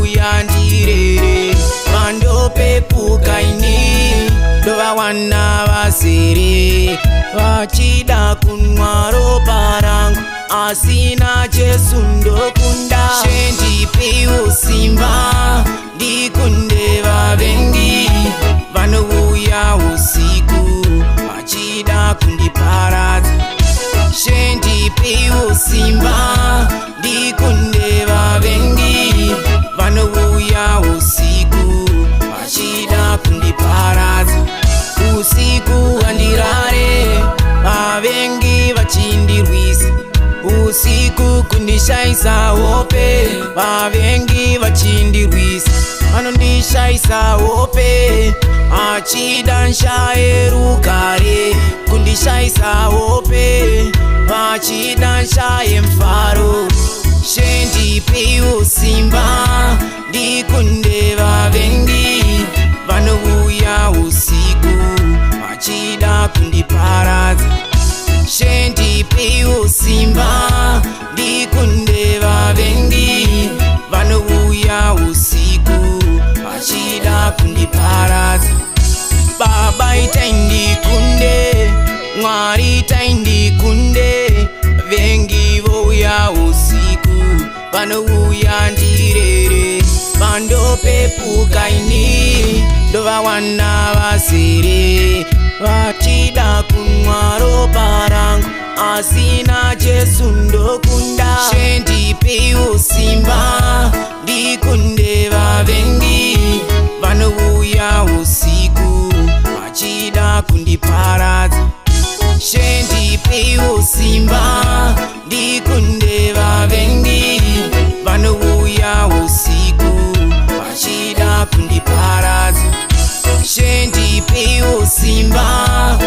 Vanouya ndirere, vandopepuka ini ndovawana vazere, vachida kunwa ropa rangu, asi naJesu ndokunda. Shendipeiwo simba ndikunde vavengi vanouya usiku vachida kundiparadza. Shendipeiwo simba ndikunde vavengi vanouya usiku vachida kundiparadza. Usiku handirare, vavengi vachindirwisa. Usiku kundishaisa hope, vavengi vachindirwisa. Vanondishaisa hope, achida nshaye rugare. Kundishaisa hope, vachida nshaye mfaro. Shendipeiwo simba ndikunde vavengi vanouya usiku vachida kundiparadza. Shendipeiwo simba ndikunde vavengi vanouya usiku vachida kundiparadza. Baba, itai ndikunde. Mwari, itai ndikunde. Vengi vouya usiku, vanouya ndirere. Vandopepuka ini ndovawana vazere, vachida kunwa ropa rangu, asi naJesu ndokunda. Shendipeiwo simba ndikunde vavengi vanouya usiku vachida kundiparadza. Shendipeiwo simba ndikunde vavengi vanouya usiku vachida kundiparadza. Shendipeiwo simba.